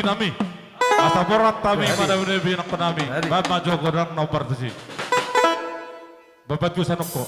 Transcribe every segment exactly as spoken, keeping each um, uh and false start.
nami. Asa borhat hami madabe-dabe nangko nami. Baen ma jo godang na hombar tusi. Baen ma jo sanuk ho.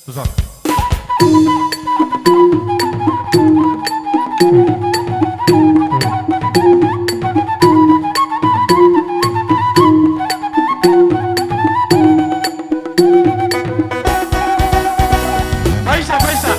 Tuson. Paisa, paisa.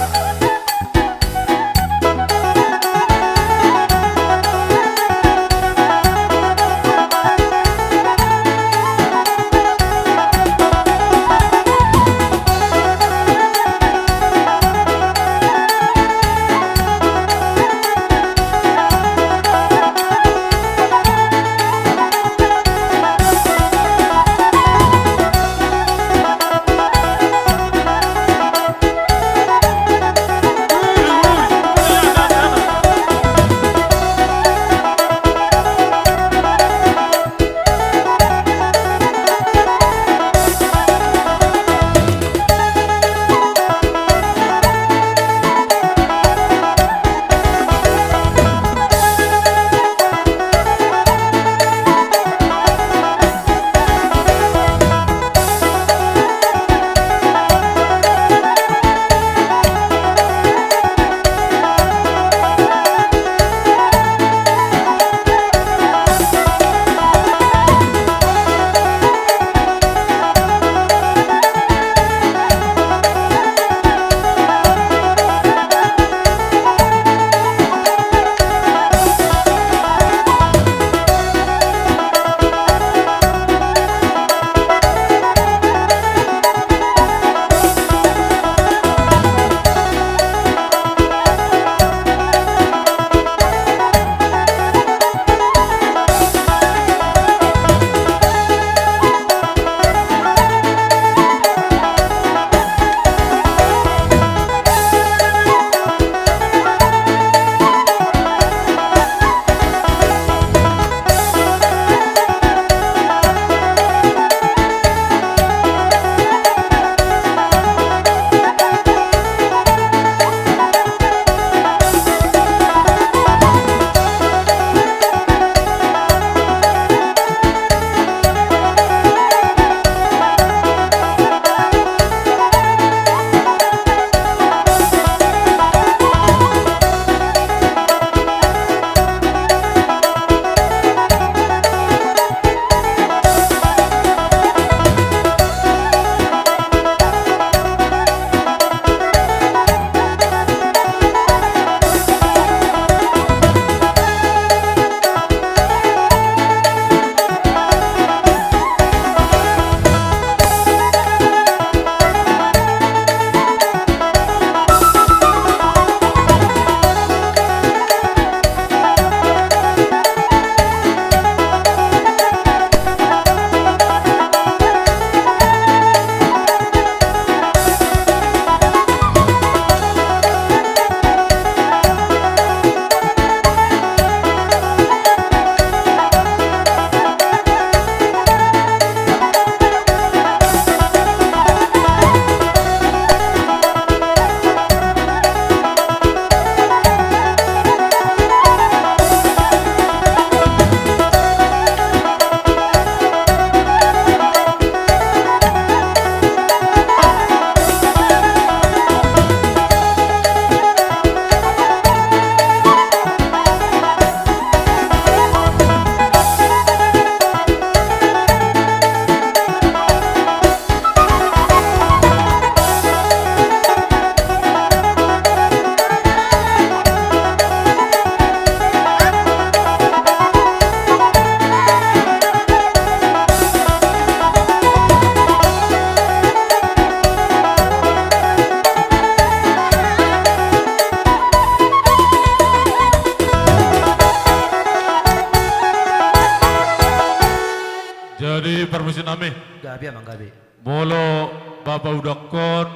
Jadi, parmusiknami. Gabe, amang, gabe. Molo bapaudangkon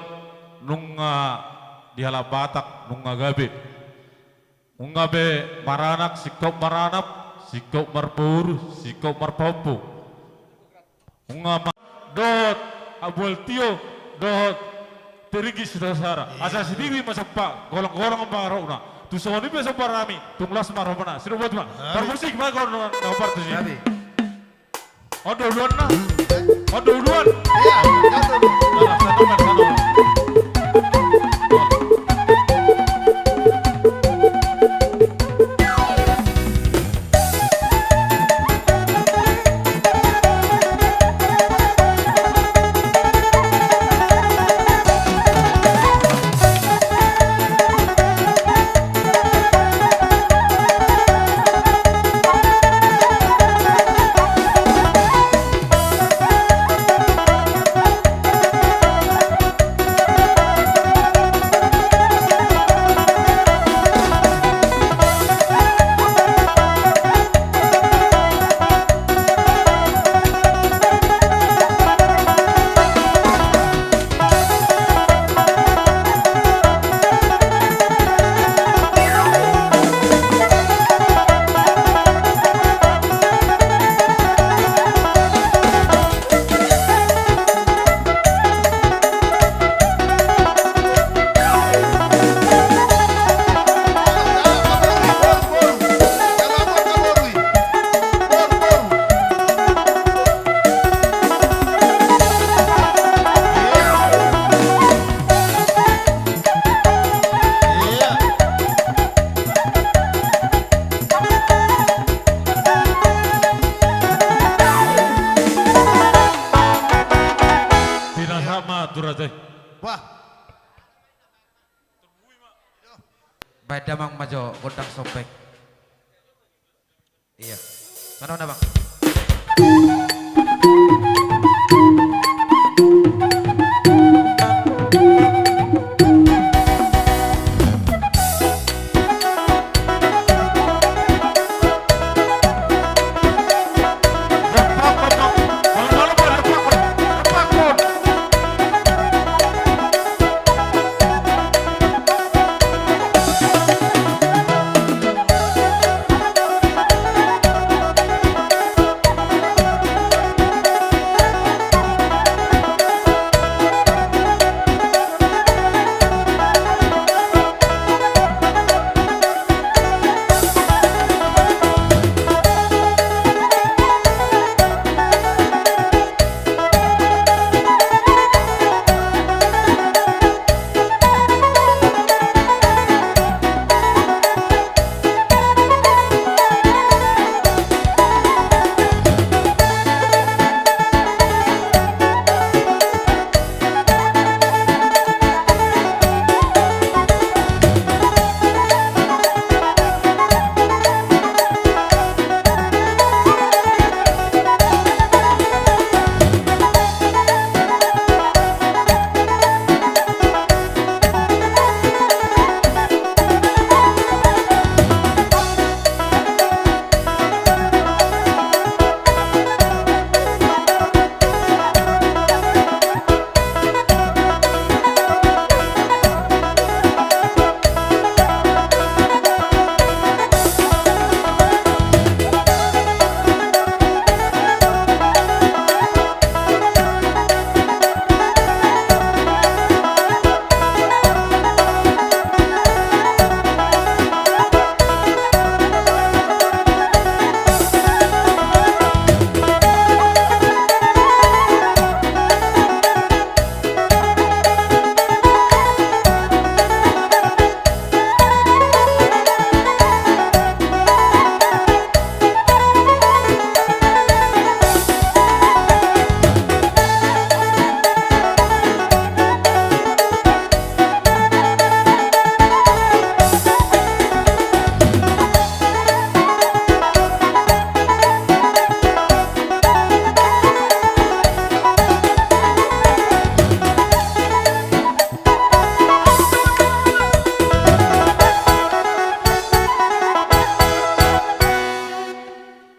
nunga di halak Batak, nunga gabe. Nunga be maranak singkop maranap, singkop marboru, singkop marpahompu. Nunga ma-, dohot abu al tio, dohot tiringgit sitio sara. Asa sidiri ma sompa, golanggolang ma rokna. Tu songon i pe somba nami, tung las ma rohana. Sidung boti ma. Parmusik ma, on do uluan na. On do uluan. Iya, on do uluan. Pinasahat ma tu raja i. Bah. Baen damang ma jo gondang sombeng. Iya. Sana on damang.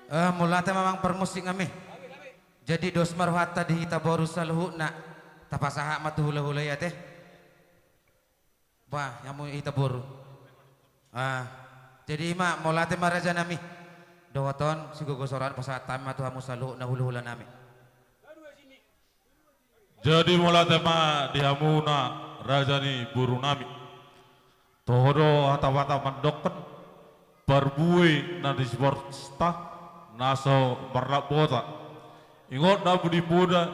Eh, mauliate ma amang parmusik nami. Jadi dos ma rohanta di hita boru saluhutna. Tapasahat ma tu hulahula i ate. Bah, hamu hita boru. Ah, jadi i ma, mauliate ma raja nami. Dohot on, sigogo soroan pasahat hami ma tu hamu saluhutna hulahula nami. Jadi mauliate ma di hamuna raja ni boru nami. Toho do hata-hata mandokkon, parbue na di sportsta, na so marnabota. Ingot na budi muda,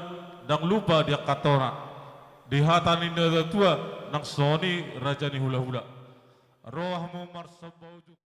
ndang lupa di angka tona. Di hata ni na tua, nang songon i raja ni hula-hula. Rohamu marsomba ujung.